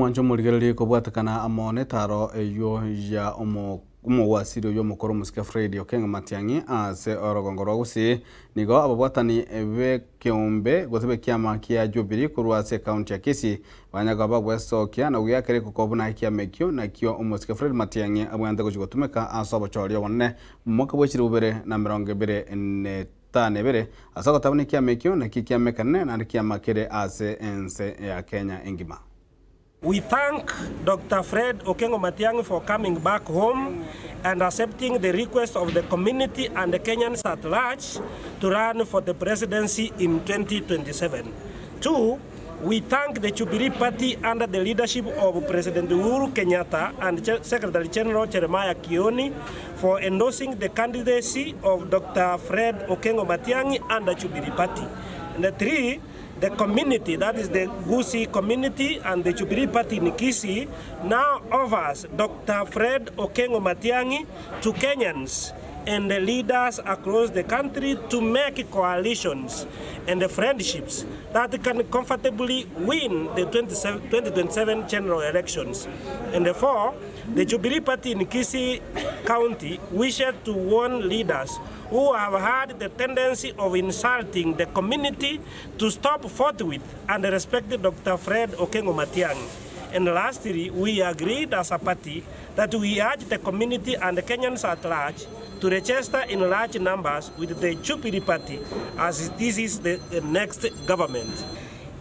Omwancho omorigereria kobwatekana amo netaro eyio ya omogwasiri oyio omokoro omosike Fred Okengo Matiang'i ase orogongo rwa Gusii. Nigo ababwatani b'ekeombe gose b'ekiama kia Jubilee korwa ase ekaunti ya Kisii banya koba bagwesokia na gogiakera ekoko buna ekiama ekio nakio omosike Fred Matiang'i abwenerete gochia gotumeka ase obochori obonene momwaka bwa 2022 ase ogoteba buna ekiama ekio nakio ekiama ekenene naende kiama kere ase ense ya Kenya engima. We thank Doctor Fred Okengo Matiang'i for coming back home and accepting the request of the community and the Kenyans at large to run for the presidency in 2027. Two, we thank the Jubilee Party under the leadership of President Uhuru Kenyatta and Secretary General Jeremiah Kioni for endorsing the candidacy of Doctor Fred Okengo Matiang'i under Jubilee Party. And three, the community, that is the Gusii community and the Jubilee Party in Kisii, now offers Doctor Fred Okengo Matiang'i to Kenyans and the leaders across the country to make coalitions and the friendships that can comfortably win the 2027 general elections. And therefore, the Jubilee Party in Kisii County wishes to warn leaders who have had the tendency of insulting the community to stop forthwith and respect Doctor Fred Okengo Matiang'i. And lastly, we agreed as a party that we urge the community and the Kenyans at large to register in large numbers with the Jubilee Party as this is the next government.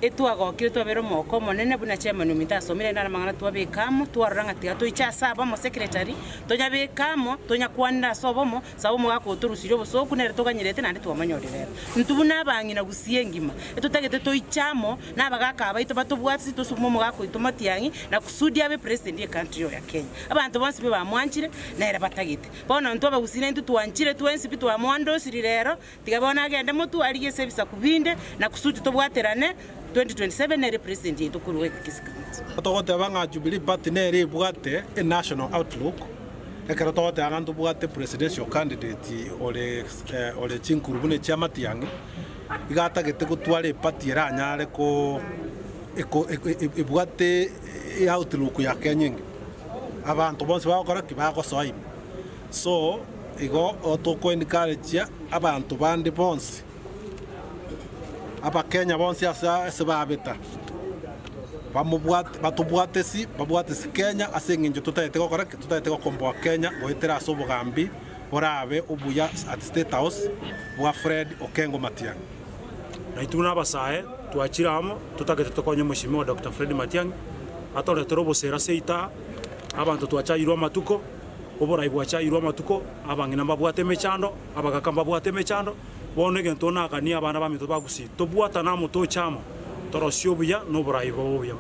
Etwagokire twabera omogoko omonene buna chairman ominto asomire naende amang'ana twabeka amo, twarora ng'a tiga toiche ase abamo secretary, tonyabeke amo, tonyakwanere ase obomo, sababu omogaka otorusirie obosooku nere toganyerete naende twamonyorire ere. Intwe buna abang'ina gusii engima, etotagete toiche amo na abagaka abaito batobwatisi tosukume omogaka oito Matiang'i na kusudi abe president ye country oyo ya Kenya. Abanto bonsi pi bamwanchire, nere batagete. Bono intwe abagusii naintwe twanchire twensi pi twamoandosiri rero, Tiga bono agende motwe arigie ase ebisaku binde, na kusudi tobwaterane 2027 nere president yaito korwa Kisii County. Togoteba ng'a Jubilee Party nere ebwate e national outlook, ekero togoteba ng'a ntobwate presidential candidate ore ore chinkuru buna echia Matiang'i, iga atagete gotwara eparty eranyare ko eko ebwate eoutlook ya Kenya engima. Abanto bonsi bagokora ki? Bagosoa ime. So, igo tokoencourage abanto bande bonsi, Abakenya bonsi ase ase babeta, bamobwate batobwatesi, babwatesi Kenya ase eng'encho totagete gokora ki? Totagete gokomboa Kenya goetera ase obogambi borabe obuya at State House bwa Fred Okengo Matiang'i. Na intwe buna abasae twachire amo totagete tokonye Mheshimiwa Doctor Fred Matiang'i atoretere obosera seita, abanto twachayirwe amatuko. Oborai bwachairwe amatuko, abang'ina mbabwate emechando, abagaka mbabwate emechando. Bono egento naganie abana baminto ba Gusii, tobwatane amo toche amo, torosie obuya na oborai bobe obuya.